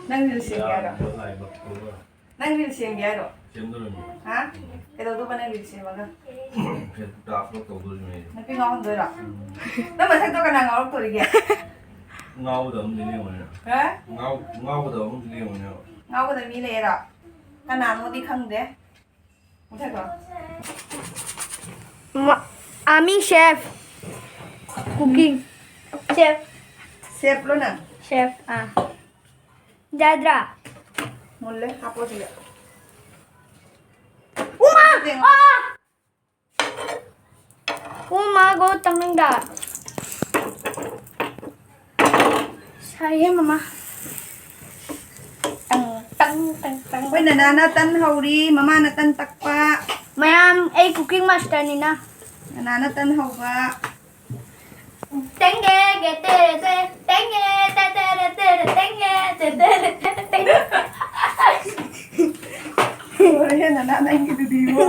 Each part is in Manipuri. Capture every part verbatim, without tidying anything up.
ꯅꯪ ꯔꯤꯜꯁ ꯁꯦꯝꯒꯦ ꯍꯥꯏꯔꯣ? ꯌꯥꯝꯕ ꯂꯥꯏꯕꯛ ꯄꯣꯛꯑꯣ꯫ ꯅꯪ ꯔꯤꯜꯁ ꯁꯦꯝꯒꯦ ꯍꯥꯏꯔꯣ? ꯁꯦꯝꯗꯣꯔꯤꯅꯤ꯫ ꯍꯥ? ꯎꯝ꯫ ꯀꯩꯗꯧꯗꯣꯏꯕ ꯅꯪ ꯔꯤꯜꯁ ꯁꯦꯝꯃꯒ? ꯐꯦꯁꯕꯨꯛꯇ ꯑꯞꯂꯣꯗ ꯇꯧꯗꯣꯔꯤꯕꯅꯤ ꯑꯩꯁꯨ꯫ ꯅꯨꯄꯤ ꯉꯥꯎꯍꯟꯗꯣꯏꯔꯣ? ꯎꯝ꯫ ꯅꯪ ꯃꯁꯛꯇꯣ ꯀꯅꯥ ꯉꯥꯎꯔꯛꯇꯣꯔꯤꯒꯦ? ꯉꯥꯎꯒꯗꯕ ꯑꯃꯗꯤ ꯂꯩꯔꯝꯒꯅꯤ꯫ ꯍꯥ? ꯉꯥꯎ-, ꯉꯥꯎꯒꯗꯕ ꯑꯃꯗꯤ ꯂꯩꯔꯝꯒꯅꯦꯕ꯫ ꯉꯥꯎꯒꯗꯕ ꯃꯤ ꯂꯩꯌꯦꯔꯣ? ꯀꯅꯥꯅꯣꯗꯤ ꯈꯪꯗꯦ꯫ ꯃꯨꯊꯠꯈ꯭ꯔꯣ꯫ ꯃ-, ꯑꯥꯃꯤ ꯁꯦꯐ꯫ ꯀꯨꯀꯤꯡ꯫ ꯁꯦꯐ꯫ ꯁꯦꯐꯂꯣ ꯅꯪ? ꯁꯦꯐ, ꯑꯥ꯫ ꯌꯥꯗ꯭ꯔꯥ? ꯃꯨꯜꯂꯦ, ꯍꯥꯞꯄꯣ ꯁꯤꯗ꯫ ꯎꯃꯥ! ꯌꯦꯡꯉꯣ꯫ ꯑꯥ! ꯎꯃꯥ ꯒꯣ ꯇꯪꯅꯤꯡꯗ꯫ ꯁꯥꯏꯍꯦ ꯃꯃꯥ꯫ ꯇꯪ, ꯇꯪ, ꯇꯪ, ꯇꯪ꯫ ꯑꯩꯈꯣꯏ ꯅꯅꯥꯅ ꯇꯟ ꯍꯧꯔꯤ, ꯃꯃꯥꯅ ꯇꯟ ꯇꯛꯄ꯫ ꯃꯌꯥꯝ, ꯑꯩ cooking masterꯅꯤꯅ꯫ ꯅꯅꯥꯅ ꯇꯟ ꯍꯧꯕ꯫ ꯇꯦꯡꯒꯦ, ꯒꯦ, ꯇꯦꯔꯦ, ꯇꯦ, ꯇꯦꯡꯒꯦ, ꯇꯦ, ꯇꯦꯔꯦ, ꯇꯦꯔꯦ, ꯇꯦꯡꯒꯦ, ꯇꯦ, ꯇꯦꯔꯦ, ꯇꯦꯔꯦ, ꯇꯦꯡꯒꯦ꯫ ꯂꯣꯏꯔꯦꯍꯦ, ꯅꯅꯥ ꯅꯪꯒꯤꯗꯨꯗꯤ ꯏꯕꯣ꯫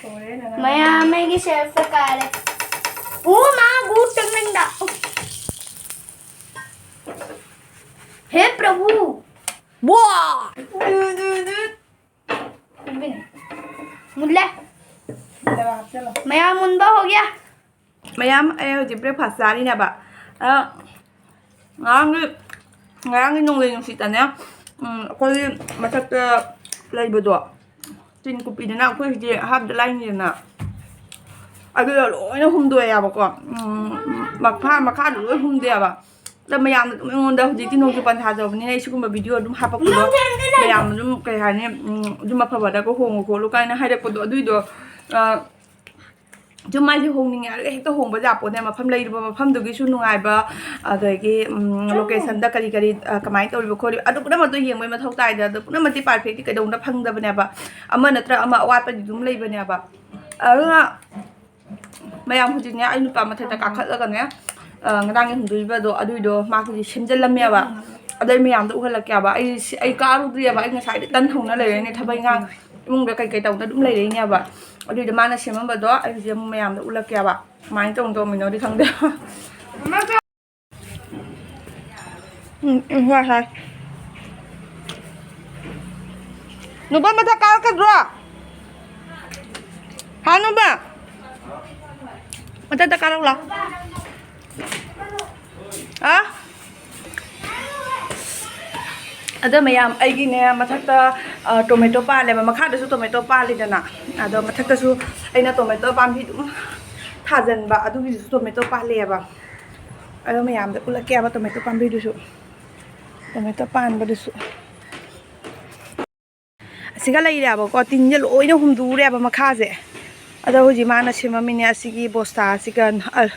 ꯂꯣꯏꯔꯦ, ꯅꯅꯥ ꯃꯌꯥꯝ ꯅꯪꯒꯤꯗꯨꯗꯤ꯫ ꯑꯩꯒꯤ ꯁꯦꯜꯐꯇ ꯀꯥꯔꯦ꯫ ꯎ ꯃꯥ ꯒꯨ ꯇꯪꯅꯤꯡꯗ꯫ ꯍꯦ ꯄ꯭ꯔꯚꯨ꯫ ꯕ꯭ꯋꯥ! ꯗꯨ, ꯗꯨ, ꯗꯨ꯫ ꯃꯨꯜꯂꯦ꯫ ꯃꯌꯥꯝ ꯃꯨꯟꯕ ꯍꯧꯒꯦ꯫ ꯃꯌꯥꯝ, ꯑꯩ ꯍꯧꯖꯤꯛ breakfast ꯆꯥꯔꯤꯅꯦꯕ꯫ ꯑ, ꯉꯔꯥꯡꯒꯤ, ꯉꯔꯥꯡꯒꯤ ꯅꯣꯡꯂꯩ ꯅꯨꯡꯁꯤꯠꯇꯅꯦ, ꯎꯝ, ꯑꯩꯈꯣꯏꯒꯤ ꯃꯊꯛꯇ ꯂꯩꯕꯗꯣ, ꯇꯤꯟ ꯀꯨꯞꯄꯤꯗꯅ ꯑꯩꯈꯣꯏ ꯍꯧꯖꯤꯛ ꯍꯥꯞꯇ ꯂꯥꯏꯅꯤꯗꯅ, ꯑꯗꯨꯗ ꯂꯣꯏꯅ ꯍꯨꯝꯗꯣꯛꯑꯦꯕꯀꯣ꯫ ꯎꯝ, ꯃꯈꯥ, ꯃꯈꯥꯗ ꯂꯣꯏ ꯍꯨꯝꯗꯦꯕ꯫ ꯑꯗ ꯃꯌꯥꯝꯅ ꯑꯗꯨꯝ ꯑꯩꯉꯣꯟꯗ ꯍꯧꯖꯤꯛꯇꯤ ꯅꯣꯡꯖꯨ ꯄꯟꯊꯥ ꯌꯧꯕꯅꯤꯅ ꯑꯩ ꯁꯤꯒꯨꯝꯕ video ꯑꯗꯨꯝ ꯍꯥꯄꯛꯄꯗꯣ, ꯃꯌꯥꯝ ꯑꯗꯨꯝ ꯀꯩ ꯍꯥꯏꯅꯤ, ꯎꯝ, ꯑꯗꯨꯝ ꯑꯐꯕꯗꯒ ꯍꯣꯡꯉꯨ ꯈꯣꯠꯂꯨ ꯀꯥꯏꯅ ꯍꯥꯏꯔꯛꯄꯗꯣ, ꯑꯗꯨꯏꯗꯣ, ꯑ, ꯁꯨꯝ ꯍꯥꯏꯗꯤ ꯍꯣꯡꯅꯤꯡꯉꯦ ꯍꯥꯏꯔꯒ ꯍꯦꯛꯇ ꯍꯣꯡꯕ ꯌꯥꯄꯣꯠꯅꯦ꯫ ꯃꯐꯝ ꯂꯩꯔꯤꯕ ꯃꯐꯝꯗꯨꯒꯤꯁꯨ ꯅꯨꯡꯉꯥꯏꯕ, ꯑꯗꯒꯤ, ꯎꯝ, locationꯗ ꯀꯔꯤ ꯀꯔꯤ, ꯑ, ꯀꯃꯥꯏꯅ ꯇꯧꯔꯤꯕ ꯈꯣꯠꯂꯤꯕ ꯑꯗꯨ ꯄꯨꯝꯅꯃꯛꯇꯣ ꯌꯦꯡꯕꯩ ꯃꯊꯧ ꯇꯥꯏꯗ꯫ ꯑꯗꯨ ꯄꯨꯝꯅꯃꯛꯇꯤ perfectꯇꯤ ꯀꯩꯗꯧꯅ ꯐꯪꯗꯕꯅꯦꯕ꯫ ꯑꯃ ꯅꯠꯇ꯭ꯔ ꯑꯃ ꯑꯋꯥꯠꯄꯗꯤ ꯑꯗꯨꯝ ꯂꯩꯕꯅꯦꯕ꯫ ꯑꯗꯨꯅ ꯃꯌꯥꯝ ꯍꯧꯖꯤꯛꯅꯦ, ꯑꯩ ꯅꯨꯄꯥ ꯃꯊꯛꯇ ꯀꯥꯈꯠꯂꯒꯅꯦ, ꯑ, ꯉꯔꯥꯡꯒꯤ ꯍꯨꯟꯗꯣꯛꯏꯕꯗꯣ ꯑꯗꯨꯏꯗꯣ ꯃꯥ ꯍꯧꯖꯤꯛ ꯁꯦꯝꯖꯤꯜꯂꯝꯃꯦꯕ꯫ ꯑꯗꯩ ꯃꯌꯥꯝꯗꯣ ꯎꯍꯜꯂꯛꯀꯦꯕ꯫ ꯑꯩ ꯁꯤ-, ꯑꯩ ꯀꯥꯔꯨꯗ꯭ꯔꯤꯑꯕ꯫ ꯑꯩ ꯉꯁꯥꯏꯗꯩ ꯇꯟ ꯍꯧꯅ ꯂꯩꯔꯦꯅꯦ, ꯊꯕꯛ ꯏꯪꯈꯥꯡ ꯏꯃꯨꯡꯗ ꯀꯩꯀꯩ ꯇꯧꯗꯅ ꯑꯗꯨꯝ ꯂꯩꯔꯛꯏꯅꯦꯕ꯫ ꯑꯗꯨꯏꯗꯣ ꯃꯥꯅ ꯁꯦꯝꯃꯝꯕꯗꯣ ꯑꯩ ꯍꯧꯖꯤꯛ ꯑꯃꯨꯛ ꯃꯌꯥꯝꯗ ꯎꯠꯂꯛꯀꯦꯕ꯫ ꯀꯃꯥꯏꯅ ꯇꯧ-, ꯇꯧꯔꯝꯃꯤꯅꯣꯗꯤ ꯈꯪꯗꯦ꯫ ꯎꯝ, ꯎꯝ, ꯍꯣꯏ, ꯍꯣꯏ꯫ ꯅꯨꯄꯥ ꯃꯊꯛ ꯀꯥꯔꯛꯀꯗ꯭ꯔꯣ? ꯍꯥ, ꯅꯨꯄꯥ? ꯃꯊꯛꯇ ꯀꯥꯔꯛ ꯂꯥꯎ꯫ ꯑ? ꯑꯗꯣ ꯃꯌꯥꯝ, ꯑꯩꯒꯤꯅꯦ, ꯃꯊꯛꯇ, ꯑ, ꯇꯣꯃꯦꯇꯣ ꯄꯥꯜꯂꯦꯕ, ꯃꯈꯥꯗꯁꯨ ꯇꯣꯃꯦꯇꯣ ꯄꯥꯜꯂꯤꯗꯅ꯫ ꯑꯗꯣ ꯃꯊꯛꯇꯁꯨ ꯑꯩꯅ ꯇꯣꯃꯦꯇꯣ ꯄꯥꯝꯕꯤ ꯑꯗꯨꯝ ꯊꯥꯖꯟꯕ, ꯑꯗꯨꯒꯤꯁꯨ ꯇꯣꯃꯦꯇꯣ ꯄꯥꯜꯂꯦꯕ꯫ ꯑꯗꯣ ꯃꯌꯥꯝꯗ ꯎꯠꯂꯛꯀꯦꯕ ꯇꯣꯃꯦꯇꯣ ꯄꯥꯝꯕꯤꯗꯨꯁꯨ, ꯇꯣꯃꯦꯇꯣ ꯄꯥꯟꯕꯗꯨꯁꯨ꯫ ꯑꯁꯤꯒ ꯂꯩꯔꯦꯕꯀꯣ, ꯇꯤꯟꯁꯦ ꯂꯣꯏꯅ ꯍꯨꯝꯗꯣꯛꯎꯔꯦꯕ ꯃꯈꯥꯁꯦ꯫ ꯑꯗꯣ ꯍꯧꯖꯤꯛ ꯃꯥꯅ ꯁꯦꯝꯃꯝꯃꯤꯅꯦ ꯑꯁꯤꯒꯤ ꯕꯣꯁꯇꯥꯁꯤꯒ ꯑ-,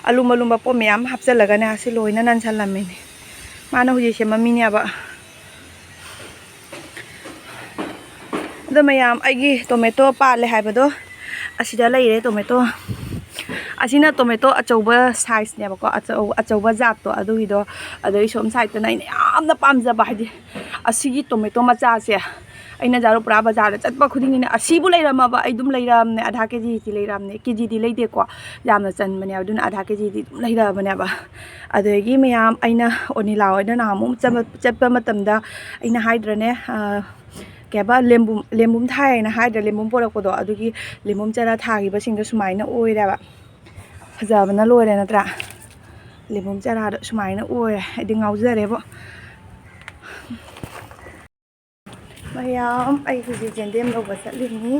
ꯑꯂꯨꯝ ꯑꯂꯨꯝꯕ ꯄꯣꯠ ꯃꯌꯥꯝ ꯍꯥꯞꯆꯜꯂꯒꯅꯦ ꯑꯁꯤ ꯂꯣꯏꯅ ꯅꯟꯁꯜꯂꯝꯃꯤꯅꯦ꯫ ꯃꯥꯅ ꯍꯧꯖꯤꯛ ꯁꯦꯝꯃꯝꯃꯤꯅꯦꯕ꯫ ꯑꯗꯣ ꯃꯌꯥꯝ, ꯑꯩꯒꯤ ꯇꯣꯃꯦꯇꯣ ꯄꯥꯜꯂꯦ ꯍꯥꯏꯕꯗꯣ ꯑꯁꯤꯗ ꯂꯩꯔꯦ ꯇꯣꯃꯦꯇꯣ꯫ ꯑꯁꯤꯅ ꯇꯣꯃꯦꯇꯣ ꯑꯆꯧꯕ ꯁꯥꯏꯖꯅꯦꯕꯀꯣ, ꯑꯆꯧ-, ꯑꯆꯧꯕ ꯖꯥꯠꯇꯣ ꯑꯗꯨꯒꯤꯗꯣ꯫ ꯑꯗꯩ ꯁꯣꯝ ꯁꯥꯏꯗꯠꯇꯅ ꯑꯩꯅ ꯌꯥꯝꯅ ꯄꯥꯝꯖꯕ, ꯍꯥꯏꯗꯤ ꯑꯁꯤꯒꯤ ꯇꯣꯃꯦꯇꯣ ꯃꯆꯥꯁꯦ ꯑꯩꯅ ꯖꯥꯔꯨꯄꯨꯔꯥ ꯕꯖꯥꯔꯗ ꯆꯠꯄ ꯈꯨꯗꯤꯡꯒꯤꯅꯦ, ꯑꯁꯤꯕꯨ ꯂꯩꯔꯝꯃꯕ ꯑꯩ ꯑꯗꯨꯝ ꯂꯩꯔꯝꯅꯦ, ꯑꯙꯥ ꯀꯦ ꯖꯤꯗꯤ ꯂꯩꯔꯝꯅꯦ, ꯀꯦ ꯖꯤꯗꯤ ꯂꯩꯗꯦꯀꯣ, ꯌꯥꯝꯅ ꯆꯟꯕꯅꯦꯕ, ꯑꯗꯨꯅ ꯑꯙꯥ ꯀꯦ ꯖꯤꯗꯤ ꯑꯗꯨꯝ ꯂꯩꯔꯛꯑꯕꯅꯦꯕ꯫ ꯑꯗꯒꯤ ꯃꯌꯥꯝ, ꯑꯩꯅ ꯑꯣꯅꯤꯂꯥ ꯍꯣꯏꯗ ꯅꯍꯥꯟꯃꯨꯛ ꯆꯠꯄ, ꯆꯠꯄ ꯃꯇꯝꯗ ꯑꯩꯅ ꯍꯥꯏꯗ꯭ꯔꯅꯦ, ꯑ, ꯀꯩ ꯍꯥꯏꯕ, ꯂꯦꯝꯕꯨꯝ, ꯂꯦꯝꯕꯨꯝ ꯊꯥꯏ ꯍꯥꯏꯅ ꯍꯥꯏꯗ꯭ꯔꯥ, ꯂꯦꯝꯕꯨꯝ ꯄꯣꯔꯛꯄꯗꯣ, ꯑꯗꯨꯒꯤ ꯂꯦꯝꯕꯨꯝ ꯆꯔꯥ ꯊꯥꯈꯤꯕꯁꯤꯡꯗꯣ ꯁꯨꯃꯥꯏꯅ ꯑꯣꯏꯔꯦꯕ꯫ ꯐꯖꯕꯅ ꯂꯣꯏꯔꯦ ꯅꯠꯇ꯭ꯔꯥ? ꯂꯦꯝꯕꯨꯝ ꯆꯔꯥꯗꯣ ꯁꯨꯃꯥꯏꯅ ꯑꯣꯏꯔꯦ꯫ ꯑꯩꯗꯤ ꯉꯥꯎꯖꯔꯦꯕꯣ꯫ ꯃꯌꯥꯝ, ꯑꯩ ꯍꯧꯖꯤꯛ ꯌꯦꯟꯗꯦꯝ ꯂꯧꯕ ꯆꯠꯂꯤꯅꯤ꯫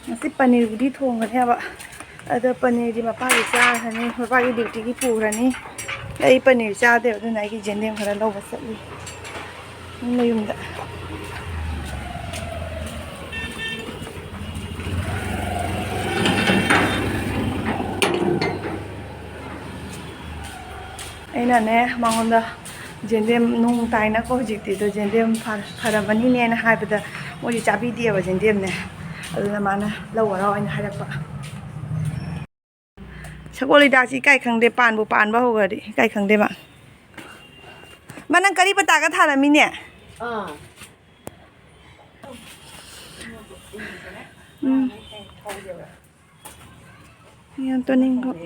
ꯉꯁꯤ ꯄꯅꯤꯔꯕꯨꯗꯤ ꯊꯣꯡꯒꯅꯦꯕ, ꯑꯗꯣ ꯄꯅꯤꯔꯗꯤ ꯃꯄꯥꯒꯤ ꯆꯥꯈ꯭ꯔꯅꯤ, ꯃꯄꯥꯒꯤ ꯗ꯭ꯌꯨꯇꯤꯒꯤ ꯄꯨꯈ꯭ꯔꯅꯤ꯫ ꯑꯩ ꯄꯅꯤꯔ ꯆꯥꯗꯦꯕ, ꯑꯗꯨꯅ ꯑꯩꯒꯤ ꯌꯦꯟꯗꯦꯝ ꯈꯔ ꯂꯧꯕ ꯆꯠꯂꯤ ꯃꯌꯨꯝꯗ꯫ ꯑꯩꯅꯅꯦ ꯃꯉꯣꯟꯗ ꯌꯦꯟꯗꯦꯝ ꯅꯣꯡ ꯇꯥꯏꯅꯀꯣ ꯍꯧꯖꯤꯛꯇꯤ, ꯑꯗꯣ ꯌꯦꯟꯗꯦꯝ ꯐ-, ꯐꯔꯝꯃꯅꯤꯅꯦꯅ ꯍꯥꯏꯕꯗ ꯃꯣꯏꯗꯤ ꯆꯥꯕꯤꯗꯦꯕ ꯌꯦꯟꯗꯦꯝꯅꯦ, ꯑꯗꯨꯅ ꯃꯥꯅ ꯂꯧꯔꯣ ꯂꯥꯎ ꯍꯥꯏꯅ ꯍꯥꯏꯔꯛꯄ꯫ ꯁꯒꯣꯜ ꯍꯤꯗꯥꯛꯁꯤ ꯏꯀꯥꯏ ꯈꯪꯗꯦ, ꯄꯥꯟꯕꯨ ꯄꯥꯟꯕ ꯍꯧꯈ꯭ꯔꯗꯤ ꯏꯀꯥꯏ ꯈꯪꯗꯦ ꯃꯥ꯫ ꯃꯥ, ꯅꯪ ꯀꯔꯤ ꯄꯇꯥꯒ ꯊꯥꯔꯝꯃꯤꯅꯦ? ꯑꯥ꯫ ꯎꯝ꯫ ꯌꯥꯝ ꯇꯣꯅꯤꯡꯈꯣꯛ꯫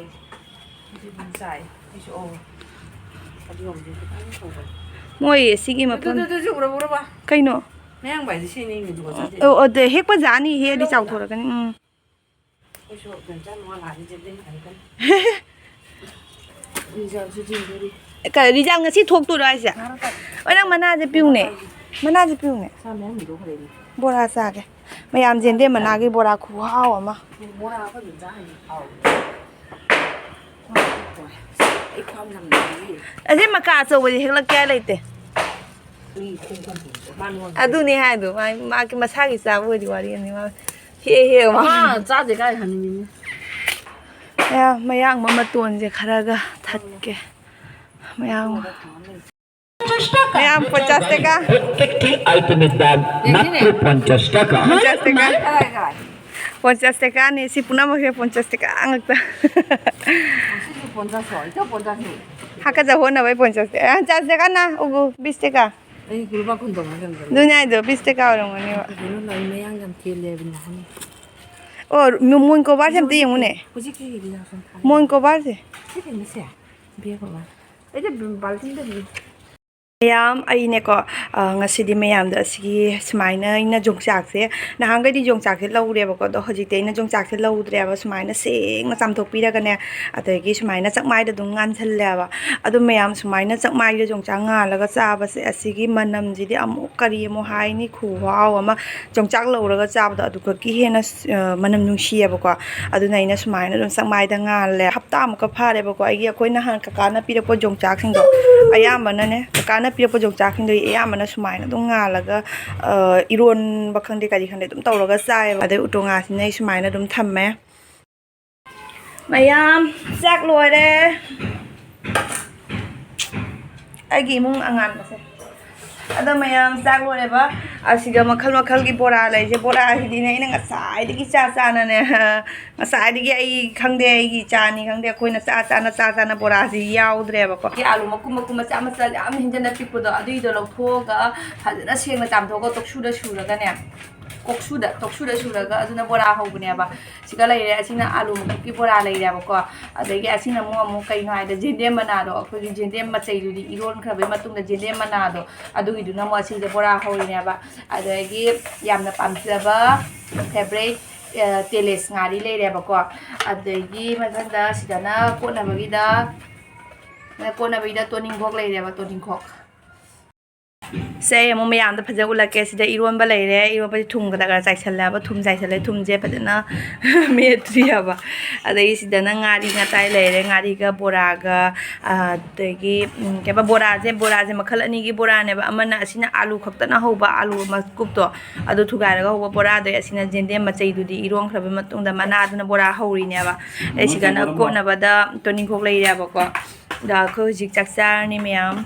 ꯃꯣꯏ ꯁꯤꯒꯤ ꯃꯐꯝ ꯑꯗꯨꯁꯨ ꯎꯔꯕ, ꯎꯔꯕ? ꯀꯩꯅꯣ? ꯃꯌꯥꯡ ꯚꯥꯏꯁꯦ ꯁꯤꯅꯤ ꯃꯤꯗꯨꯒ ꯆꯠꯇꯦ꯫ ꯑꯣ, ꯑꯗ ꯍꯦꯛꯄ ꯖꯥꯠꯅꯤ, ꯍꯦꯛꯑꯗꯤ ꯆꯥꯎꯊꯣꯔꯛꯀꯅꯤ꯫ ꯎꯝ꯫ ꯑꯩꯈꯣꯏꯁꯨ ꯒꯟꯖꯥ ꯃꯉꯥ ꯂꯥꯛꯑꯗꯤ ꯆꯦꯟꯗꯣꯏꯅꯤ ꯍꯥꯏꯔꯛꯀꯅꯤ꯫ ꯔꯤꯖꯜꯁꯨ ꯆꯦꯟꯗꯣꯔꯤ꯫ ꯀ-, ꯔꯤꯖꯜ ꯉꯁꯤ ꯊꯣꯛꯇꯣꯏꯔꯣ ꯍꯥꯏꯁꯦ? ꯉꯥꯏꯍꯥꯛ ꯂꯩꯇꯦ꯫ ꯑꯣ, ꯅꯪ ꯃꯅꯥꯁꯦ ꯄꯤꯌꯨꯅꯦ꯫ ꯃꯅꯥꯁꯦ ꯄꯤꯌꯨꯅꯦ꯫ ꯁꯥ ꯃꯌꯥꯝ ꯍꯨꯟꯗꯣꯛꯈ꯭ꯔꯦꯅꯦ꯫ ꯕꯣꯔꯥ ꯆꯥꯒꯦ꯫ ꯃꯌꯥꯝ ꯌꯦꯟꯗꯦꯝ ꯃꯅꯥꯒꯤ ꯕꯣꯔꯥ ꯈꯨꯍꯥꯎ ꯑꯃ꯫ ꯕꯣꯔꯥ ꯑꯩꯈꯣꯏ ꯑꯗꯨꯝ ꯆꯥ ꯍꯩꯅꯤ꯫ ꯍꯥꯎꯋꯦ꯫ ꯑꯩ ꯈ꯭ꯋꯥꯡ ꯌꯥꯝ ꯅꯥꯏꯌꯦ꯫ ꯑꯁꯤ ꯃꯀꯥ ꯑꯆꯧꯕꯗꯤ ꯍꯦꯛꯂꯛꯀꯦ ꯍꯥꯏ ꯂꯩꯇꯦ꯫ ꯃꯤ ꯈꯣꯡ ꯈꯣꯡ ꯈꯣꯡ ꯃꯥꯅ ꯋꯥ ꯑꯗꯨꯅꯦ ꯍꯥꯏꯗꯣ꯫ ꯃꯥ-, ꯃꯥꯒꯤ ꯃꯁꯥꯒꯤ ꯆꯥꯕ ꯑꯣꯏꯗꯤ ꯋꯥꯔꯤ ꯑꯃꯅꯤ꯫ ꯃꯥ ꯍꯦꯛ ꯍꯦꯛ ꯃꯥ ꯃꯥ ꯆꯥꯗꯦ ꯀꯥꯏ ꯍꯥꯏꯅꯤꯡꯉꯤꯅꯦ꯫ ꯃꯌꯥꯝ, ꯃꯌꯥꯡꯕ ꯃꯇꯣꯟꯁꯦ ꯈꯔꯒ ꯊꯠꯀꯦ꯫ ꯃꯌꯥꯝ꯫ ꯃꯌꯥꯝ ꯄꯣꯟꯆꯥꯁ ꯇꯦꯀꯥ꯫ প্রত্যেকটি আইটেমের দাম মাত্র পঞ্চাশ টাকা। পঞ্চাশ টাকা। ꯀꯔꯥꯏ, ꯀꯔꯥꯏ? ꯄꯣꯟꯆꯥꯁ ꯇꯦꯀꯥꯅꯤ꯫ ꯁꯤ ꯄꯨꯝꯅꯃꯛꯁꯦ ꯄꯣꯟꯆꯥꯁ ꯇꯦꯀꯥ ꯉꯥꯛꯇ꯫ ꯉꯁꯤꯁꯨ ꯄꯣꯟꯆꯥꯁ ꯂꯣ? ꯏꯊꯧ ꯄꯣꯟꯆꯥꯁ ꯂꯣ? ꯍꯥꯀꯠꯆ ꯍꯣꯠꯅꯕꯩ ꯄꯣꯟꯆꯥꯁ ꯇꯦꯀꯥ꯫ ꯄꯣꯟꯆꯥꯁ ꯇꯦꯀꯥ ꯅ ꯎꯒꯨ, ꯕꯤꯁ ꯇꯦꯀꯥ꯫ ꯑꯩ ꯂꯨꯄꯥ ꯀꯨꯟ ꯇꯧꯕ ꯉꯝꯗꯕꯅꯦ꯫ ꯑꯗꯨꯅꯦ ꯍꯥꯏꯗꯣ, ꯕꯤꯁ ꯇꯦꯀꯥ ꯑꯣꯏꯔꯝꯒꯅꯦꯕ꯫ ꯀꯩꯅꯣ ꯅꯪ ꯃꯌꯥꯡ ꯌꯥꯝ ꯊꯦꯜꯂꯦ ꯍꯥꯏꯕꯅꯤ ꯅꯍꯥꯟ꯫ ꯑꯣ, ꯃꯣ-, ꯃꯣꯏꯟ ꯀꯣꯕꯔꯁꯦ ꯑꯝꯇ ꯌꯦꯡꯉꯨꯅꯦ꯫ ꯍꯧꯖꯤꯛꯀꯤ ꯃꯣꯏꯟ ꯀꯣꯕꯔꯁꯦ꯫ ꯁꯤ ꯀꯩꯅꯣꯁꯦ? ꯕꯦꯒ ꯑꯃ꯫ ꯑꯩꯗꯤ ꯕꯥꯜꯇꯤꯟꯗ ꯂꯨꯏ꯫ ꯃꯌꯥꯝ, ꯑꯩꯅꯦꯀꯣ, ꯑ, ꯉꯁꯤꯗꯤ ꯃꯌꯥꯝꯗ ꯑꯁꯤꯒꯤ ꯁꯨꯃꯥꯏꯅ ꯑꯩꯅ ꯌꯣꯡꯆꯥꯛꯁꯦ, ꯅꯍꯥꯟꯈꯩꯗꯤ ꯌꯣꯡꯆꯥꯛꯁꯦ ꯂꯧꯔꯦꯕꯀꯣ, ꯑꯗꯣ ꯍꯧꯖꯤꯛꯇꯤ ꯑꯩꯅ ꯌꯣꯡꯆꯥꯛꯁꯦ ꯂꯧꯗ꯭ꯔꯦꯕ, ꯁꯨꯃꯥꯏꯅ ꯁꯦꯡꯅ ꯆꯥꯝꯊꯣꯛꯄꯤꯔꯒꯅꯦ, ꯑꯗꯒꯤ ꯁꯨꯃꯥꯏꯅ ꯆꯥꯛꯃꯥꯏꯗ ꯑꯗꯨꯝ ꯉꯥꯟꯁꯜꯂꯦꯕ꯫ ꯑꯗꯣ ꯃꯌꯥꯝ, ꯁꯨꯃꯥꯏꯅ ꯆꯥꯛꯃꯥꯏꯗ ꯌꯣꯡꯆꯥꯛ ꯉꯥꯜꯂꯒ ꯆꯥꯕꯁꯦ, ꯑꯁꯤꯒꯤ ꯃꯅꯝꯁꯤꯗꯤ ꯑꯃꯨꯛ ꯀꯔꯤ ꯑꯃꯨꯛ ꯍꯥꯏꯅꯤ, ꯈꯨꯍꯥꯎ ꯑꯃ꯫ ꯌꯣꯡꯆꯥꯛ ꯂꯧꯔꯒ ꯆꯥꯕꯗꯣ ꯑꯗꯨꯈꯛꯀꯤ ꯍꯦꯟꯅ, ꯑ, ꯃꯅꯝ ꯅꯨꯡꯁꯤꯌꯦꯕꯀꯣ꯫ ꯑꯗꯨꯅ ꯑꯩꯅ ꯁꯨꯃꯥꯏꯅ ꯑꯗꯨꯝ ꯆꯥꯛꯃꯥꯏꯗ ꯉꯥꯜꯂꯦ꯫ ꯍꯞꯇꯥꯃꯨꯛꯀ ꯐꯥꯔꯦꯕꯀꯣ꯫ ꯑꯩꯒꯤ, ꯑꯩꯈꯣꯏ ꯅꯍꯥꯟ ꯀꯀꯥꯅ ꯄꯤꯔꯛꯄ ꯌꯣꯡꯆꯥꯛꯁꯤꯡꯗꯣ ꯑꯌꯥꯝꯕꯅꯅꯦ, ꯀꯀꯥꯅ ꯄꯤꯔꯛꯄ ꯌꯣꯡꯆꯥꯛꯁꯤꯡꯗꯣ ꯑꯌꯥꯝꯕꯅ ꯁꯨꯃꯥꯏꯅ ꯑꯗꯨꯝ ꯉꯥꯜꯂꯒ, ꯑ, ꯏꯔꯣꯟꯕ ꯈꯪꯗꯦ, ꯀꯔꯤ ꯈꯪꯗꯦ, ꯑꯗꯨꯝ ꯇꯧꯔꯒ ꯆꯥꯏꯌꯦꯕ꯫ ꯑꯗꯩ ꯎꯇꯣꯡꯉꯥꯁꯤꯅ ꯑꯩ ꯁꯨꯃꯥꯏꯅ ꯑꯗꯨꯝ ꯊꯝꯃꯦ꯫ ꯃꯌꯥꯝ, ꯆꯥꯛ ꯂꯣꯏꯔꯦ꯫ ꯑꯩꯒꯤ ꯏꯃꯨꯡ ꯑꯉꯥꯟꯕꯁꯦ꯫ ꯑꯗꯣ ꯃꯌꯥꯝ, ꯆꯥꯛ ꯂꯣꯏꯔꯦꯕ꯫ ꯑꯁꯤꯒ ꯃꯈꯜ ꯃꯈꯜꯒꯤ ꯕꯣꯔꯥ ꯂꯩꯁꯦ꯫ ꯕꯣꯔꯥꯁꯤꯗꯤꯅꯦ, ꯑꯩꯅ ꯉꯁꯥꯏꯗꯒꯤ ꯆꯥ ꯆꯥꯅꯅꯦ, ꯉꯁꯥꯏꯗꯒꯤ ꯑꯩ ꯈꯪꯗꯦ, ꯑꯩꯒꯤ ꯏꯆꯥꯅꯤ ꯈꯪꯗꯦ, ꯑꯩꯈꯣꯏꯅ ꯆꯥ ꯆꯥꯅ, ꯆꯥ ꯆꯥꯅ ꯕꯣꯔꯥꯁꯤ ꯌꯥꯎꯗ꯭ꯔꯦꯕꯀꯣ꯫ ꯑꯂꯨ ꯃꯀꯨꯝ ꯃꯀꯨꯝ ꯃꯆꯥ ꯃꯆꯥ ꯌꯥꯝ ꯍꯦꯟꯖꯟꯅ ꯄꯤꯛꯄꯗꯣ, ꯑꯗꯨꯏꯗꯣ ꯂꯧꯊꯣꯛꯑꯒ ꯐꯖꯅ ꯁꯦꯡꯅ ꯆꯥꯝꯊꯣꯛꯑꯒ ꯇꯣꯛꯁꯨꯗ ꯁꯨꯔꯒꯅꯦ, ꯀꯣꯛꯁꯨꯗ, ꯇꯣꯛꯁꯨꯗ ꯁꯨꯔꯒ ꯑꯗꯨꯅ ꯕꯣꯔꯥ ꯍꯧꯕꯅꯦꯕ꯫ ꯁꯤꯒ ꯂꯩꯔꯦ, ꯑꯁꯤꯅ ꯑꯥꯂꯨ ꯃꯀꯨꯞꯀꯤ ꯕꯣꯔꯥ ꯂꯩꯔꯦꯕꯀꯣ꯫ ꯑꯗꯒꯤ ꯑꯁꯤꯅ ꯑꯃꯨꯛ, ꯑꯃꯨꯛ ꯀꯩꯅꯣ ꯍꯥꯏꯗ, ꯌꯦꯟꯗꯦꯝ ꯃꯅꯥꯗꯣ, ꯑꯩꯈꯣꯏꯒꯤ ꯌꯦꯟꯗꯦꯝ ꯃꯆꯩꯗꯨꯗꯤ ꯏꯔꯣꯟꯈ꯭ꯔꯕꯩ ꯃꯇꯨꯡꯗ ꯌꯦꯟꯗꯦꯝ ꯃꯅꯥꯗꯣ, ꯑꯗꯨꯒꯤꯗꯨꯅ ꯑꯃꯨꯛ ꯑꯁꯤꯗ ꯕꯣꯔꯥ ꯍꯧꯔꯤꯅꯦꯕ꯫ ꯑꯗꯒꯤ ꯌꯥꯝꯅ ꯄꯥꯝꯖꯕ ꯐꯦꯕꯔꯥꯏꯠ ꯇꯦꯂꯦꯁ ꯉꯥꯔꯤ ꯂꯩꯔꯦꯕꯀꯣ꯫ ꯑꯗꯒꯤ ꯃꯊꯪꯗ ꯁꯤꯗꯅ ꯀꯣꯠꯅꯕꯒꯤꯗ, ꯀꯣꯠꯅꯕꯒꯤꯗ ꯇꯣꯅꯤꯡꯈꯣꯛ ꯂꯩꯔꯦꯕ, ꯇꯣꯅꯤꯡꯈꯣꯛ꯫ ꯁꯦ, ꯑꯩ ꯑꯃꯨꯛ ꯃꯌꯥꯝꯗ ꯐꯖꯅ ꯎꯠꯂꯛꯀꯦ꯫ ꯁꯤꯗ ꯏꯔꯣꯟꯕ ꯂꯩꯔꯦ꯫ ꯏꯔꯣꯟꯕꯁꯦ ꯊꯨꯝꯒ ꯈꯔ ꯆꯥꯏꯁꯜꯂꯦꯕ꯫ ꯊꯨꯝ ꯆꯥꯏꯁꯜꯂꯦ꯫ ꯊꯨꯝꯁꯦ ꯐꯖꯅ ꯃꯦꯠꯇ꯭ꯔꯤꯑꯕ꯫ ꯑꯗꯒꯤ ꯁꯤꯗꯅ ꯉꯥꯔꯤ ꯉꯇꯥꯏ ꯂꯩꯔꯦ꯫ ꯉꯥꯔꯤꯒ ꯕꯣꯔꯥꯒ, ꯑꯗꯒꯤ, ꯎꯝ, ꯀꯩꯕ, ꯕꯣꯔꯥꯁꯦ, ꯕꯣꯔꯥꯁꯦ ꯃꯈꯜ ꯑꯅꯤꯒꯤ ꯕꯣꯔꯥꯅꯦꯕ꯫ ꯑꯃꯅ ꯑꯁꯤꯅ ꯑꯥꯂꯨ ꯈꯛꯇꯅ ꯍꯧꯕ, ꯑꯥꯂꯨ ꯃꯀꯨꯞꯇꯣ, ꯑꯗꯨ ꯊꯨꯒꯥꯏꯔꯒ ꯍꯧꯕ ꯕꯣꯔꯥꯗꯣ, ꯑꯁꯤꯅ ꯌꯦꯟꯗꯦꯝ ꯃꯆꯩꯗꯨꯗꯤ ꯏꯔꯣꯟꯈ꯭ꯔꯕ ꯃꯇꯨꯡꯗ ꯃꯅꯥꯗꯨꯅ ꯕꯣꯔꯥ ꯍꯧꯔꯤꯅꯦꯕ꯫ ꯑꯗꯩ ꯁꯤꯗꯅ ꯀꯣꯠꯅꯕꯗ ꯇꯣꯅꯤꯡꯈꯣꯛ ꯂꯩꯔꯦꯕꯀꯣ꯫ ꯑꯗ ꯑꯩꯈꯣꯏ ꯍꯧꯖꯤꯛ ꯆꯥꯛ ꯆꯥꯔꯅꯤ ꯃꯌꯥꯝ꯫